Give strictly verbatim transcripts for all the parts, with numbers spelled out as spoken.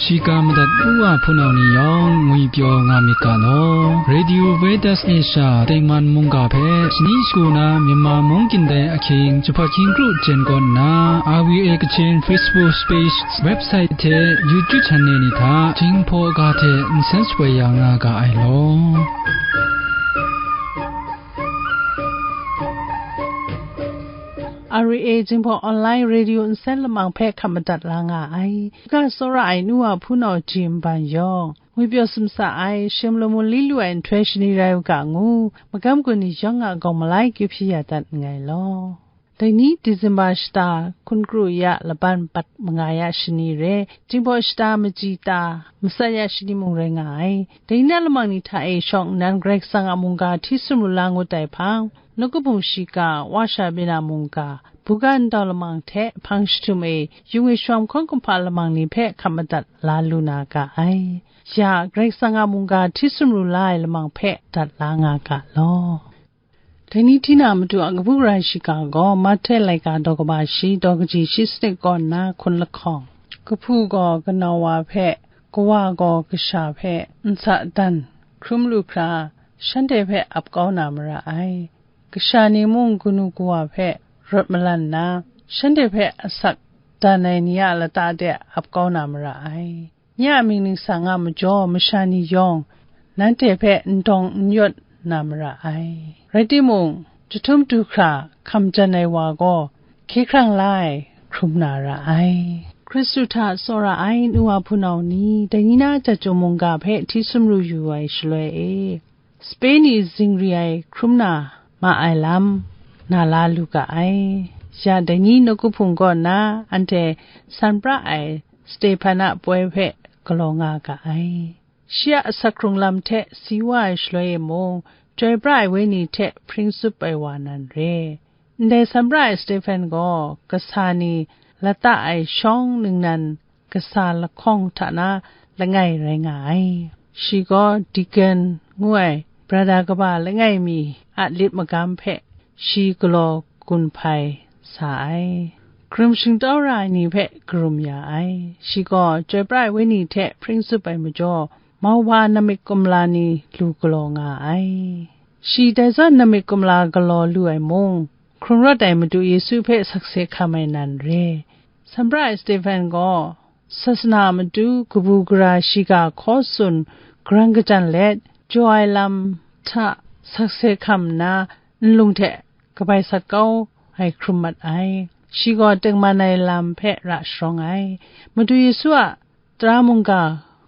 Shiga madat u wa hpunau ni yawng ngwipyaw nga myit ga law. Radio Veritas Asia tengman mungga hpe shani shagu na Myanmar mung kyin dai ahkying jahpawt hkying kru jen kaw nna, R V A Kachin Facebook page, website hte YouTube channel ni hta Jinghpaw ga hte nsen shapoi ya nga ga ai law. R V A Jinghpaw Online Radio nsen lamang hpe hkap madat la nga ai. Ga tsawra ai nu wa hpunau ji nban yawng, ngwipyaw sumsa ai, shim lamu li lu ai nhtoi shani rai u ga ngu, magam gun ni yawng a gawng malai kyu hpyi ya dat nngai law. Dai ni December shata, hkun kru ya laban bat manga ya shani re, Jinghpaw shata maji ta, matsat ya shani mung rai nga ai. Dai ni na lamang ni hta e shawng nnan Karai Kasang a mungga hti sumru la ngut ai hpang, Nawku Hpung shiga, Wa Sha Byin a mungga, buga ndau lamang hte hpang jahtum e, yung e shawm hkawng kumhpa lamang ni hpe hkap madat la lu na ga ai. Ya, Karai Kasang a mungga hti sumru la ai lamang hpe dat la nga ga law. Dai ni hti na matu a kabu gara shiga gaw, Mahte laika daw kaba shi, daw kaji shi sanit kaw nna hkun lahkawng. Kahpu gaw kanau wa hpe, kawa gaw kasha hpe ntsa dan hkrum lu hkra, shanhte hpe ap kau na mara ai. Kasha ni mung kanu kawa hpe rawt malan nna, shanhte hpe asak dan ai ni a lata de ap kau na mara ai. Nye a mying ningsang a majaw masha ni yawng, nanhte hpe n dawng n yawt na mara ai. Rai timung, jahtum du hkra hkam jan ai wa gaw, hkye hkrang la ai hkrum na ra ai. Hkristu hta tsawra ai nu wa hpunau ni, dai ni na Jahtum mungga hpe hti sumru yu ai shaloi e, Spain ni zingri ai hkrum na ma ai lam, na la lu ga ai. Ya dai ni Nawku Hpung kaw nna anhte san pra ai Stehpan a poi hpe galaw nga ga ai. Shi a asak hkrung lam hte si wa ai shaloi e mung, Chyoi pra ai Wenyi hte hpring tsup ai wa nan re. Ndai san pra ai Stehpan gaw kasa ni lata ai shawng ningnan kasa lahkawng hta na langai rai nga ai. Shi gaw deacon ngu ai brada kaba langai mi a lit magam hpe shi galaw gun hpai sa ai. Karum shingtau ra ai ni hpe karum ya ai. Shi gaw Chyoi pra ai Wenyi hte hpring tsup ai majaw, mauhpa namik kumla ni lu galaw nga ai. Shi dai zawn namik kumla galaw lu ai mung, hkrung rawt ai Madu Yesu hpe sakse hkam ai nan re. San pra ai Stehpan gaw, sasana a matu kabu gara shiga hkaw tsun, garang kajan let, jaw ai lam hta sakse hkam nna, nlung hte kabai sat kau ai hkrum mat ai. Shi gaw tengman ai lam hpe ra sharawng ai. Madu Yesu a tara mungga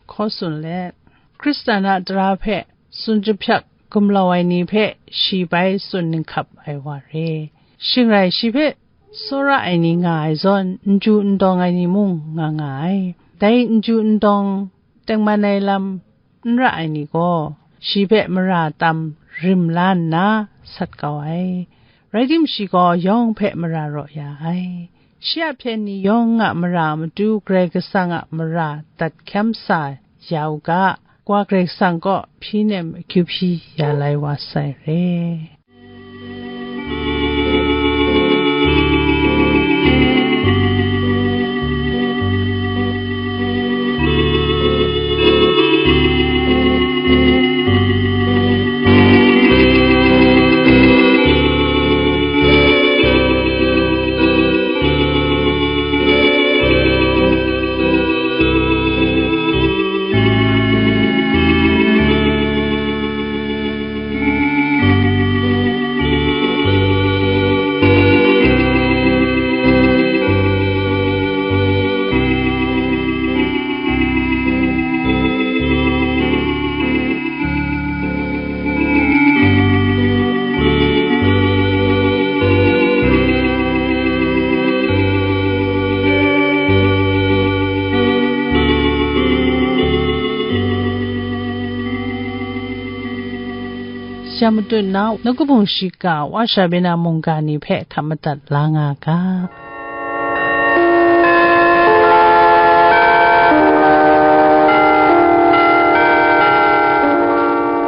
hkaw tsun let, Hkristan a tara hpe tsun jahpyak gumlau ai ni hpe shi bai tsun ninghkap ai wa re. Shing rai shi hpe tsawra ai ni nga ai zawn, n ju n dawng ai ni mung nga nga ai. Dai n ju n dawng tengman ai lam n ra ai ni gaw, shi hpe mara tam rim la nna sat kau ai. Rai tim, shi gaw yawng hpe mara raw ya ai. Shi a hpyen ni yawng a mara a matu Karai Kasang a mara dat hkyam sa ya u ga, Wa Karai Kasang kaw hpyi nem akyu hpyi ya lai wa sai re. Sha matut nau, Nawku Hpung shiga, Wa Sha Byin a mungga ni hpe hkap madat la nga ga.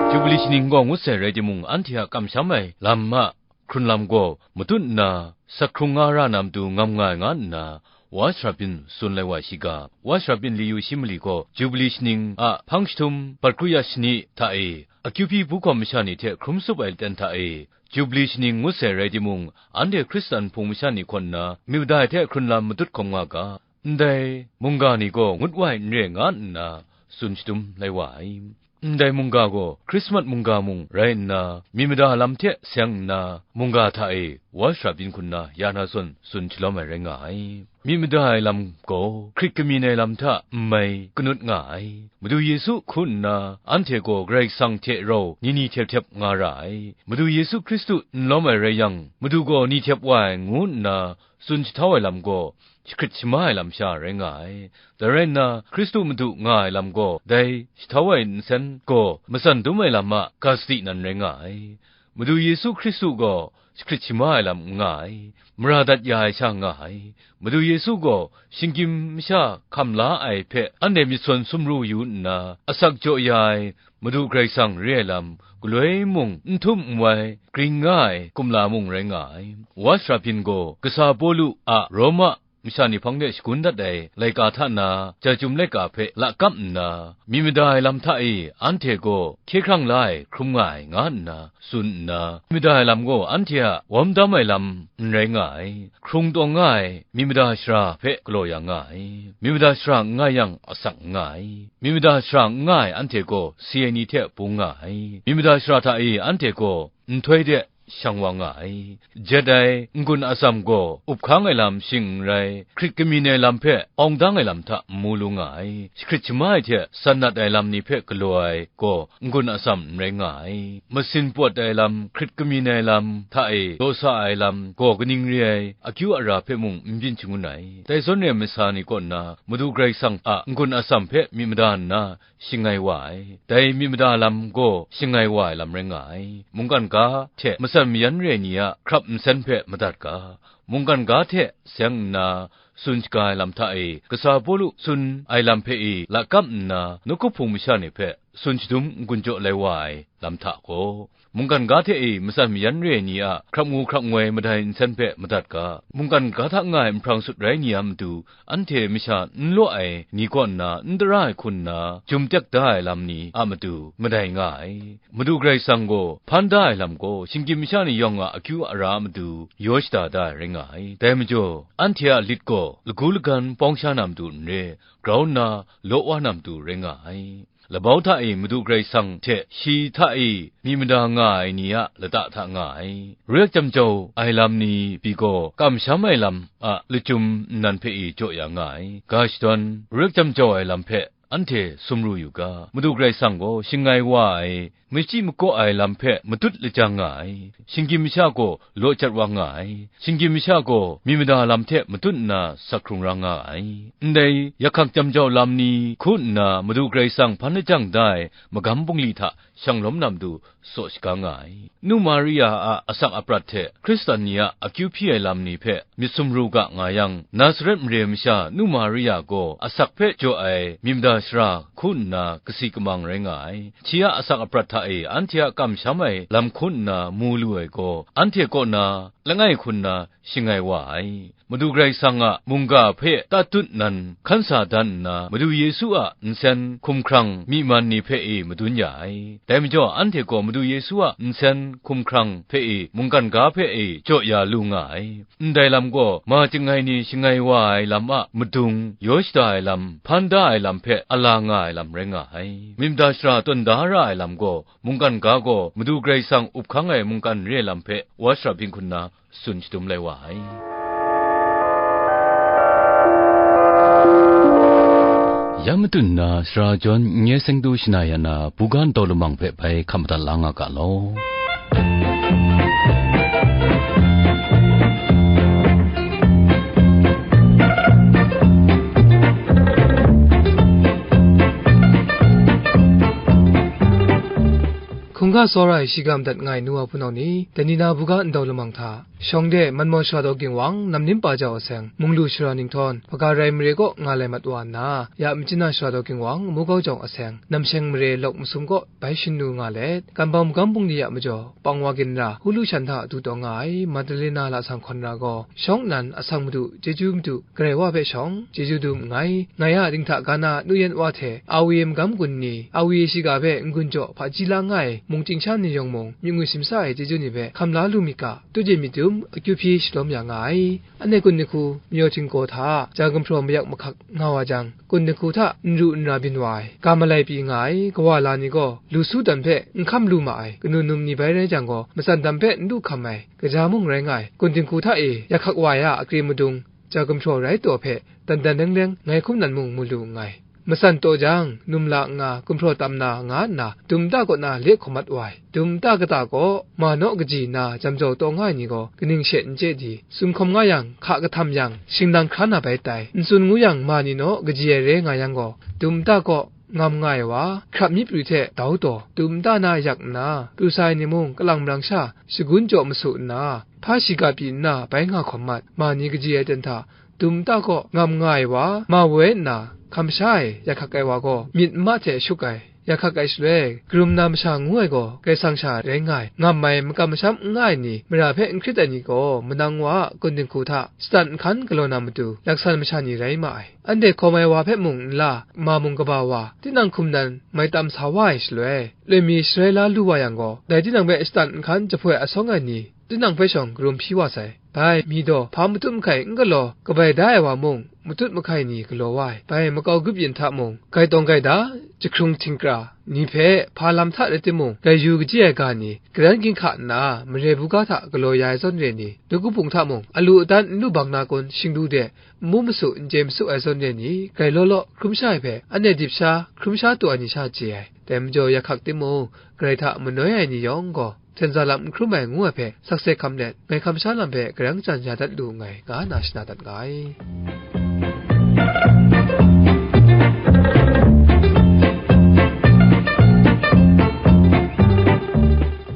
Jubili shaning n gaw ngut sai rai timung, anhte a kamsham ai lam a hkrun lam gaw matut nna, sak hkrung nga ra na matu ngam nga ai nga nna, Wa Sharapyin tsun lai wa ai shiga, Wa Sharapyin Liyu Shi Mali gaw Jubili shaning a hpang jahtum bat kru ya shani hta e, akyu hpyi bu hkawm masha ni hte hkrum tsup ai aten hta e, Jubili shaning ngut sai rai timung, anhte Hkristan hpung masha ni hkawn na myit mada ai hte hkrun lam matut hkawm nga ga, ndai mungga ni gaw ngut wa ai n re nga nna tsun shadum lai wa ai. Ndai mungga gaw Hkrismat mungga mung rai nna, myit mada lam hte seng nna, mungga hta e Wa Sharapyin hkun na ya na zawn tsun shalawm ai rai nga ai. Myit mada ai lam gaw hkrit kamyin ai lam hta n mai kanut nga ai. Madu Yesu hku nna anhte gaw Karai Kasang hte rau ni ni htep htep nga ra ai. Madu Yesu Hkristu n lawm ai rai yang, Madu gaw ni htep wa ai ngu nna tsun jahtau ai lam gaw, jahkrit shama ai lam sha rai nga ai. Dai rai nna, Hkristu Madu nga ai lam gaw, dai jahtau ai nsen gaw, matsan dum ai lam a ga sadi nan rai nga ai. Madu Yesu Hkristu gaw jahkrit shama ai lam n nga ai, mara dat ya ai sha nga ai. Madu Yesu gaw shinggyim masha hkam la ai hpe anhte myit sawn sumru yu nna, asak jaw ya ai Madu Karai Kasang re ai lam, galoi mung n htum n wai, gring nga ai kumla mung rai nga ai. Wa Sharapyin gaw kasa Pawlu a Roma masha ni hpang de shagun dat ai laika hta na, chyum laika hpe lakap nna, myit mada ai lam hta e anhte gaw hkye hkrang la ai hkrum nga ai, nga nna tsun nna, myit mada ai lam gaw anhte a wawm dam ai lam n rai nga ai, hkrung tawng nga ai myit mada shara hpe galaw ya nga ai. Myit mada shara n nga yang, asak n nga ai. Myit mada shara n nga ai anhte gaw si ai ni hte bung nga ai. Myit mada shara hta e anhte gaw nhtoi de shang wa nga ai. Jet ai n-gun atsam gaw up hkang ai lam shing n rai, hkrit kamyin ai lam hpe awng dang ai lam hta n mu lu nga ai. Jahkrit shama ai hte san nat ai lam ni hpe galaw ai gaw n-gun atsam n rai nga ai. Masin pawt ai lam, hkrit kamyin ai lam hta e daw sa ai lam gaw kaning re ai, akyu ara hpe mung n byin shangun ai. Dai zawn e masha ni kaw nna Madu Karai Kasang a n-gun atsam hpe myit mada nna, shangai wa ai. Dai myit mada lam gaw shangai wa ai lam rai nga ai. Mungkan ga hte matsan mayan re ni a hkrap nsen hpe madat ga, mungkan ga hte seng nna tsun shaga ai lam hta e, kasa Pawlu tsun ai lam hpe e lakap nna, nawku hpung masha ni hpe tsun shadum n-gun jaw lai wa ai lam hta gaw, mungkan ga hte e matsan mayan re ai ni a hkrap ngu hkrap ngoi madai nsen hpe madat ga, mungkan ga hta nga ai nhprang sut rai ni a matu, anhte masha n law ai ni kaw nna n tara ai hku nna, jum tek da ai lam ni a matu madai nga ai. Madu Karai Kasang gaw hpan da ai lam gaw, shinggyim masha ni yawng a akyu ara a matu yaw shada da ai rai nga ai. Dai majaw, anhte a lit gaw lagu lagan pawng sha na matu n re, grau nna law wa na matu rai nga ai. Labau hta e Madu Karai Kasang hte shi hta e myit mada nga ai ni a lata hta nga ai. Ruyek jam jau ai lam ni pyi gaw, kamsham ai lam a lachyum nnan hpe e jaw ya nga ai. Ga shadawn, ruyek jam jau ai lam hpe anhte sumru yu ga, Madu Karai Kasang gaw shangai wa ai, machyi makaw ai lam hpe matut lajang nga ai. Shinggyim masha gaw law chyat wa nga ai. Shinggyim masha gaw myit mada lam hte matut nna sak hkrung ra nga ai. Ndai yakhak jam jau lam ni hku nna Madu Karai Kasang hpan lajang da ai magam bungli hta shang lawm na matu tsaw shaga nga ai. Nu Maria a asak aprat hte Hkristan ni a akyu hpyi ai lam ni hpe myit sumru ga nga yang, Nazaret mare masha Nu Maria gaw asak hpe jaw ai myit mada shara hku nna kasi kamang rai nga ai. Shi a asak aprat hta e anhte a kamsham ai lam hku nna mu lu ai gaw, anhte kaw na langai hku nna shangai wa ai. Madu Karai Kasang a mungga hpe tatut nan hkan sa dan nna, Madu Yesu a nsen hkumhkrang myi man ni hpe e madun ya ai. Dai majaw, anhte gaw Madu Yesu a nsen hkumhkrang hpe e mungkan ga hpe e jaw ya lu nga ai. Ndai lam gaw, ma chyangai ni shangai wa ai lam a madung, yaw shada ai lam, hpan da ai lam hpe a la nga ai lam rai nga ai. Myit mada shara tawn da ra ai lam gaw, mungkan ga gaw Madu Karai Kasang up hkang ai mungkan re lam hpe Wa Sharapyin hku nna tsun shadum lai wa ai. Ya matut nna, sara jawn n-, nye seng du shana ya na, buga ntaw lamang hpe bai hkam madat la nga ga law. Hkungga tsawra ai shiga madat nga ai nu wa hpunau ni, dai ni na buga ndau lamang hta, Shawng de Manmaw Shara Daw Ginwang, Namnim Pa Jau Aseng, Munglu Shara Ninghtawng, Hpaga Rai Mare kaw nga lai mat wa nna, ya Machyin Na Shara Daw Ginwang, Mukau Jawng Aseng, Namsheng Mare Lawk Masum kaw bai shanu nga let, Kanbang Magam Bungli a majaw, Pangwa Ginra, Hulu Shan hta du taw nga ai Madalena Lasang Hkawn Ra gaw, shawng nnan asang madu, chyeju madu, Karai Wa hpe shawng, chyeju dum nngai. Ngai a dinghta ga na nuyen wa hte, Awi magam gun ni, Awi shiga hpe n-gun jaw hpaji la nga ai mungchying sha ni yawng mung, myit ngwi simsa ai chyeju ni hpe hkam la lu myit ga, Tuje Myit Dum akyu hpyi shalawm ya nga ai. Anhte kun ni hku mayaw htingkaw hta ja gumhpraw mayak mahkak nga wa jang, kun ni hku hta n ru n ra byin wa ai, ga malai pyi nga ai kawa la ni gaw, lu su dan hpe n hkam lu ma ai kanu num ni bai rai jang gaw, matsan dam hpe n lu hkam ai kaja mung rai nga ai. Kun dinghku hta e ya hkak wa ai a akri madung, ja gumhpraw rai taw hpe dan dan reng reng ngai hkum nan mung mu lu nngai. Matsan taw jang, num la nga, gumhpraw tam na nga nna, dum nta kaw na le hkawm mat wa ai. Dum nta kata kaw, ma naw kaji nna jam jau taw nga ai ni gaw, kaning she n chye di, sum hkawm nga yang, hka kahtam yang, shingdang hkra na bai tai, n tsun ngu yang, ma ni naw kaji ai re nga yang gaw, dum nta kaw, ngam nga ai wa, hkrap myi prwi hte dau taw, dum nta na yak nna, pru sa ai ni mung, kalang marang sha, shagun jaw masu nna, hpa shiga pyi nna bai nga hkawm mat, ma ni kaji ai ten hta, dum nta kaw ngam nga ai wa, ma woi nna, hkam sha ai, ya hkak ai wa gaw, myit n ma hte shuk ai, ya hkak ai shaloi, karum na masha ngu ai gaw, Karai Kasang sha rai nga ai, ngam ai, makam masham n nga ai ni, mara hpe n hkrit ai ni gaw, manang wa a kun dinghku hta, shatan nhkan galaw na matu, laksan masha ni rai ma ai. Anhte hkawm ai wa hpe mung n la, ma mung kaba wa, tinang hkum nan mai tam sa wa ai shaloi, loi mi sharai la lu wa yang gaw, dai tinang hpe shatan nhkan jahpoi asawng ai ni, tinang hpe shawng karum hpyi wa sai. Bai, mi daw, hpa matut mahkai n galaw, kabai da ai wa mung, matut mahkai ni galaw wa ai. Bai, makau grup yin hta mung, gaitawng gaida, jahkrung htingkra ni hpe hpa lam hta rai timung, gaiyu kaji ai ga ni, garan ginhka nna, mare buga hta galaw ya ai zawn re ni, nawku hpung hta mung, alu adan n lu bang na kun, shingdu de, n mu masu, n chye masu ai zawn re ni, grai law law, hkrum sha ai hpe, anhte dip sha, hkrum sha taw ai ni sha chye ai. Dai majaw, ya hkak timung, Karai hta manoi ai ni yawng gaw, hten za lam n hkrum ai ngu ai hpe, sakse hkam let, ngai hkam sha lam hpe garang chyan ya dat lu nngai, nga na shana dat nga ai.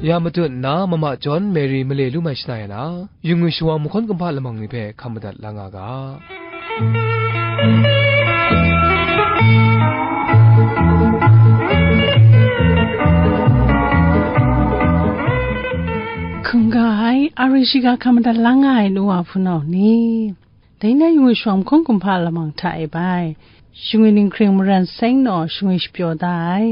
Ya matut nna, mama John Mary male lu mai shana ya na, yu ngwi shawa mahkawn kumhpa lamang ni hpe hkam madat la nga ga. Hkungga ai, a rai shiga hkam madat la nga ai nu wa hpunau ni, dai na yu ngwi shawa mahkawn kumhpa lamang hta e bai, shingwi ninghkring maran seng naw shingwi shapyaw da ai,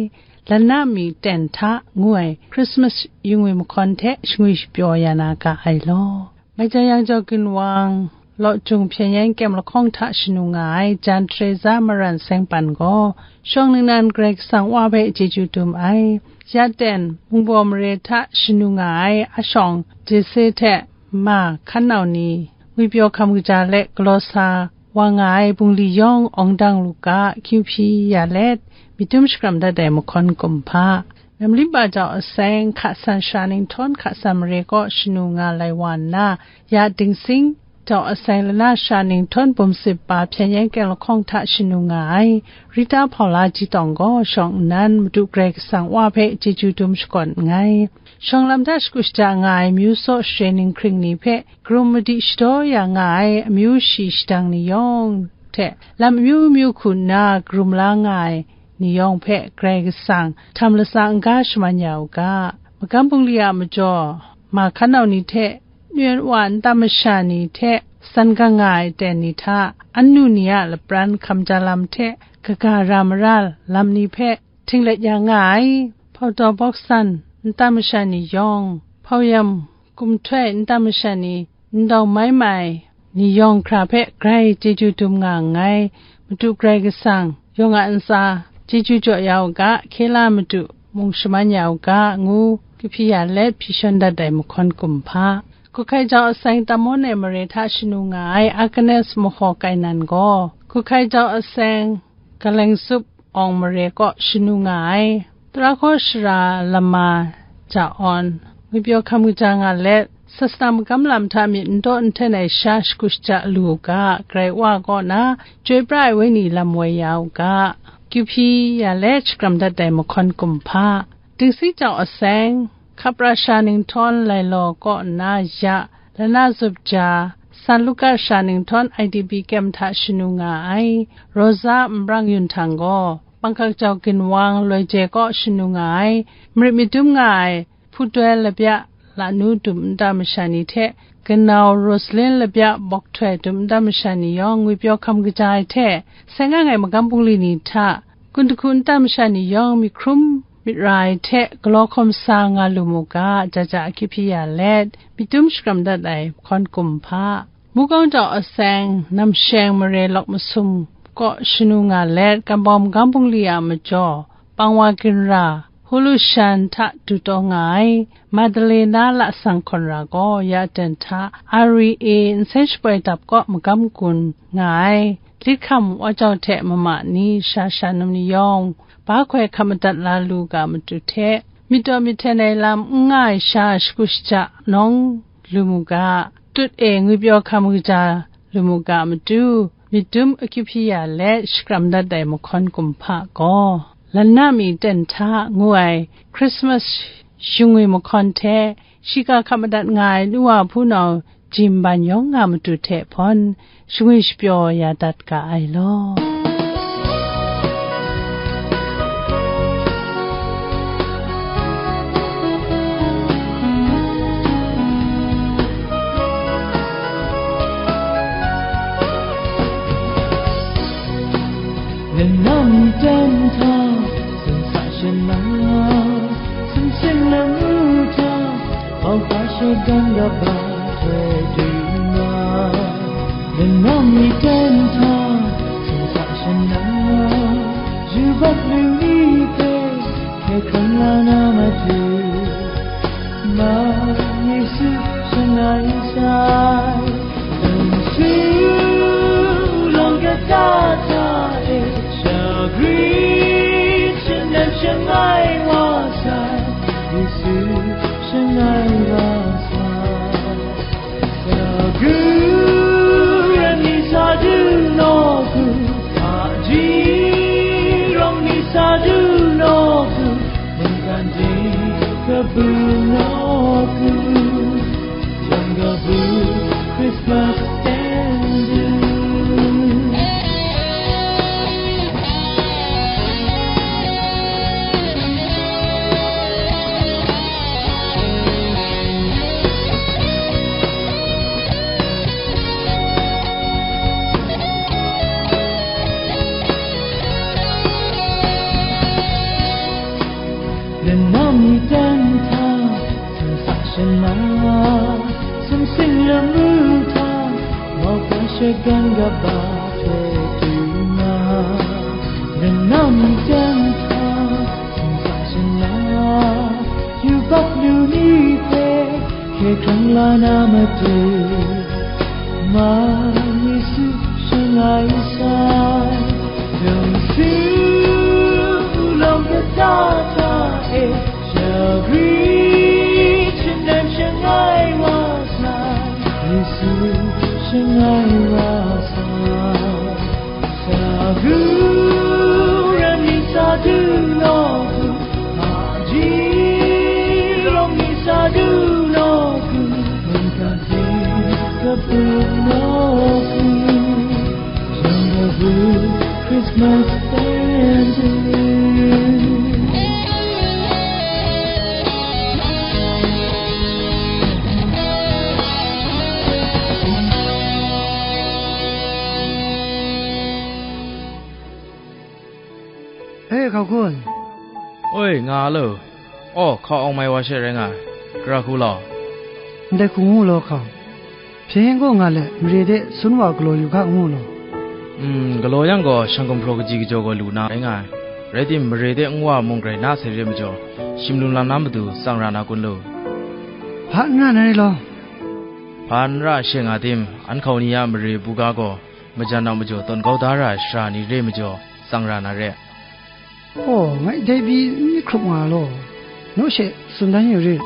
Lanna mi ten hta ngu ai Christmas yu ngwi mahkawn hte shingwi shapyaw ya na ga ai law. Mai Jayang Jau Ginwang, Law Jung Hpyen Yan Kyem lahkawng hta shanu nga ai Jan Teresa Maran Seng Pan gaw, shawng ningnan Karai Kasang Wa hpe chyeju dum ai. Ya ten, Mungbaw Mare hta shanu nga ai a shawng Jese hte ma hkan nau ni, ngwipyaw hkam kaja let galaw sa wa nga ai bungli yawng awng dang lu ga, kyu hpyi ya let, myit dum shakram dat ai mahkawn kumhpa, Namlim Pa Jau Aseng, Hka San Sara Ninghtawng, Hka San Mare kaw shanu nga lai wa nna, ya Dingsing Jau Aseng, Lanna Sara Ninghtawng, Bum Sip Pa Hpyen Yan Kyem lahkawng hta shanu nga ai Rita Hpaula Ji Tawng gaw, shawng nnan Madu Karai Kasang Wa hpe chyeju dum shakawn nngai. Shawng lam hta shagu shaja nga ai amyu saw share ninghkring ni hpe, karum madi shadaw ya nga ai amyu shi shadang ni yawng hte, lam amyu amyu hku nna karum la nga ai ni yawng hpe Karai Kasang htam latsa n-ga shaman ya u ga. Magam bungli a majaw, ma hkan nau ni hte, nuyen wa nta masha ni hte, san gang nga ai ten ni hta, annu ni a lapran hkam ja lam hte, kaga ra mara lam ni hpe, htinglet ya nga ai, hpautaw bawk san nta masha ni yawng, hpauyam kumhtoi nta masha ni, ndau mai mai ni yawng hkra hpe grai chyeju dum nga nngai. Madu Karai Kasang, yawng a ntsa chyeju jaw ya u ga, hkye la Madu mung shaman ya u ga, ngu kahpyi ya let hpyi shawn dat ai mahkawn kumhpa. Kuhkai Jau Aseng Tamon e mare hta shanu nga ai Agnes Mahaw Kainan gaw, Kuhkai Jau Aseng Galeng Sup Awng Mare kaw shanu nga ai. Tara hkaw shara lama ja awn, ngwipyaw hkam kaja nga let, sasana magam lam hta myit n taw n hten ai sha shagu shaja lu u ga, Karai Wa kaw na, Chyoi pra ai Wenyi lam woi ya u ga, kyu hpyi ya let shakram dat ai mahkawn kumhpa. Dingsing Jau Aseng, Hkap Ra Sara Ninghtawng, Lai Law kaw nna ya, Lana zup ja, San Luka Sara Ninghtawng I D P kyem hta shanu nga ai, Rosa Nbrang Yun Htang gaw, Bangkak Jau Ginwang Loi Je kaw shanu nga ai, marit madum nga ai, Hputoi Labya Lanu dum nta masha ni hte, Ganau Rosalin Labya Bawk Htoi dum nta masha ni yawng ngwipyaw hkam kaja ai hte, sai nga ai magam bungli ni hta, Kun dahku nta masha ni yawng myit hkrum myit ra ai hte galaw hkawm sa nga lu mu ga, ja ja ahkyep hpyi ya let, myit dum shakram dat ai mahkawn kum hpa, Mukau Daw Aseng, Namsheng Mare Lawk Masum kaw shanu nga let, Kambawm Magam Bungli a majaw, Pangwa Ginra, Hulu Shan hta du taw nga ai, Madalena Lasang Hkawn Ra gaw ya ten hta R E A nsen shapoi dap kaw magam gun nga ai, Lit Hkam Wa Jau hte mama ni sha sha num ni yawng, ba hkoi hkap madat la lu ga matu hte, myit daw myit hten ai lam n nga ai sha shagu shaja nawng lu mu ga, tut e ngwipyaw hkam kaja lu mu ga matu, myit dum ahkyep hpyi ya let shakram dat ai mahkawn kum hpa gaw, Lanna Mi Ten Hta ngu ai Christmas shingwi mahkawn hte, shiga hkap madat nga ai nu wa hpunau Jim Ban yawng nga matu hte hpawn, shingwi shapyaw ya dat ga ai law. Lanna Mi Ten Hta, Sumsa Shana, Sumsing Lamu hta, Hpawhpa Shagan Kaba Htoi du nga. Lanna Mi Ten Hta, Sumsa Shana, yubak lu ni hpe hkye hkrang la na matu, Ma Yesu shangai sai, nsu long kata hta e shagrit shanem shangai wa sai, Yesu shangai wa sai. Sagu ram ni sa du nawku, aji rawng ni sa du nawku, mungkan jing kabu nawku, jang kabu Christmas ten du. Lanam mi ten hta, Sumsa Shana, Sumsing Lamu hta, Mawhpa Shagan Kaba hpe du nga. Lanam mi ten hta, Sumsa Shana, yubak lu ni hpe hkye hkrang la na matu, Ma Yesu shangai sai, dum su long kata hta e, shagrit shanem shangai wa sai, Yesu shangai wa sai. Sagu ram ni sa du nawku, aji rawng ni sa du nawku, mungkan jing kabu nawku, jang kabu Christmas ten du. E, hkau kun. Oi, nga lo. Aw, hkau awng mai wa she rai nga ai. Gara hku law. Ndai hku ngu law hkau. Hpyen gaw nga let, mare de sun wa galaw yu hka ngu law. Mm, galaw yang gaw, shang gumhpraw kaji kajaw gaw lu na rai nga ai. Rai tim, mare de nwa mung grai na sai re majaw, shim lung lam na matu tsang ra na kun lu? Hpa n ra na rai law. Hpa n ra she nga tim, an hkau ni a mare buga gaw, majan a majaw tawn kau da ra ai sara ni re majaw, tsang ra na re. Aw, ngai dai pyi n myit hkrup nga law, naw she tsun dan yu rit.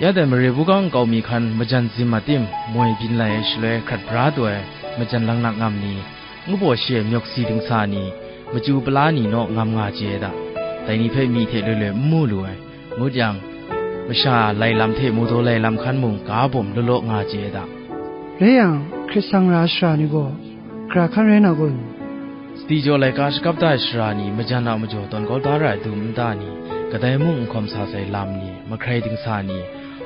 Ya dai mare buga nkau mi hkan majan zim a tim, moi byin lai ai shaloi hkrat bra taw ai majan laknak ngam ni, ngu baw shi ai myawk si dingsa ni, machyu pala ni naw ngam nga chye ai ta? Dai ni hpe myi hte loi loi n mu lu ai, ngut yang, Masha lai lam hte mu daw lai lam hkan mung ga bawm law law nga chye ai da. Rai yang, hkrit sang ra ai shara ni gaw, gara hkan rai na kun? Sadi jaw laika shakap da ai shara ni, majan a majaw tawn kau da ra ai dum nta ni, kadai mung n hkawm sa sai lam ni, mahkrai dingsa ni,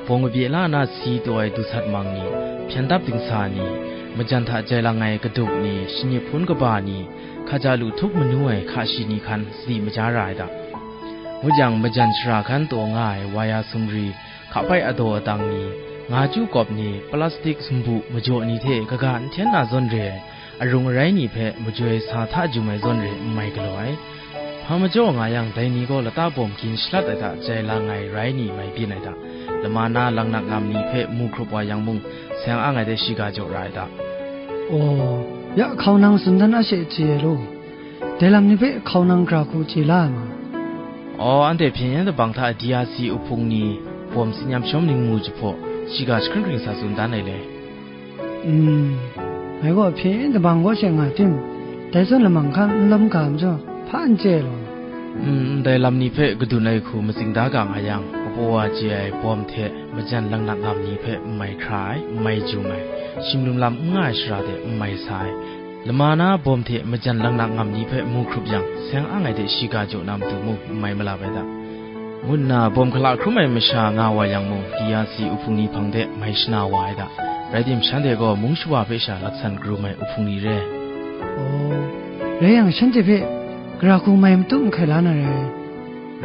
bawng kabye la na si taw ai du sat mang ni, hpyen dap dingsa ni, majan hta jai lang ai kaduk ni, shanyi hpun kaba ni, hkaja lu htup manu ai hka shi ni hkan sadi maja ra ai da. Ngut yang, majan shara hkan taw nga ai waya sumri, hka bai adaw adang ni, nga chyu kawp ni, plastik sumbu majaw ni hte kaga n hten na zawn re ai, arung arai ni hpe majoi sa hta jum ai zawn re n mai galaw ai. Hpa majaw nga yang, dai ni gaw lata bawm gin shalat ai hta jai lang ai rai ni mai byin ai hta, lama na langnak ngam ni hpe mu hkrup wa yang mung, seng ang ai de shiga jaw ra ai hta. Aw, ya hkau nang tsun dan a she chye ai law, dai lam ni hpe hkau nang gara hku chye la ai ma? Aw, anhte hpyen yen dabang hta D R C uhpung ni bawm tsin yam shawm ning mu jahpaw, shiga jahkring hkring sa tsun dan ai le. Mm, ngai gaw hpyen yen dabang kaw she nga tim, dai zawn lamang hkan n lawm ga majaw, hpa n chye law. Mm, ndai lam ni hpe kadun ai hku matsing da ga nga yang, kapaw wa chye ai bawm hte majan langnak ngam ni hpe n mai hkra ai, n mai jum ai, shinglim lam n nga ai shara de n mai sa ai, lama na bawm hte majan langnak ngam ni hpe mu hkrup yang, seng ang ai de shiga jaw na matu mung n mai malap ai da, ngu nna bawm hkala hkrum ai masha nga wa yang mung, D R C uhpung ni hpang de mai shana wa ai da. Rai tim, shanhte gaw mung shawa hpe sha laksan karum ai uhpung ni re. Aw, rai yang, shanhte hpe gara hku mai matut mahkai la na rai.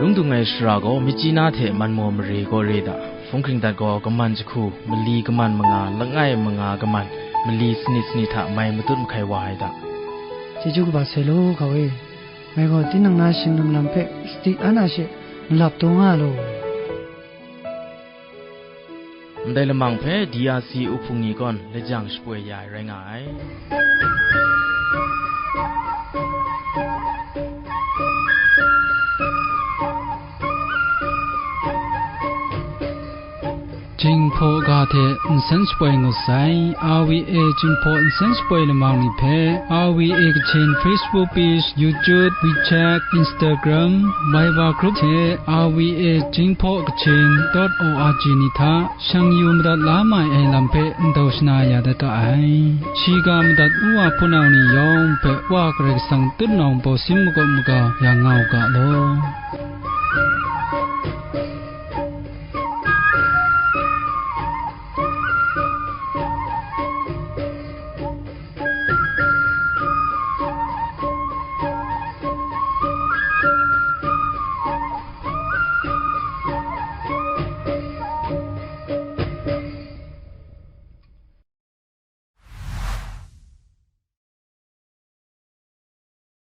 Lung dung ai shara gaw, Myitkyina hte Manmaw mare gaw re da. Hpung hkring dat gaw, kaman jahku, mali kaman manga, langai manga kaman, mali sanit sanit hta mai matut mahkai wa ai da. Chyeju kaba sai law, hkau e. Ngai gaw tinang na shinglim lam hpe sadi an a she malap taw nga law. Ndai lamang hpe D R C uhpung ni gaw lajang shapoi ya ai rai nga ai. Jinghpaw ga hte nsen shapoi ngut sai. R V A Jinghpaw nsen shapoi lamang ni hpe, R V A Kachin Facebook page, YouTube, WeChat, Instagram, Viber group hte R V A Jinghpaw Kachin dot O R G ni hta shang yu madat la mai ai lam hpe ndau shana ya dat ga ai. Shiga madat u wa hpunau ni yawng hpe Wa Karai Kasang tutnawng bawsin makawp maga ya nga u ga law.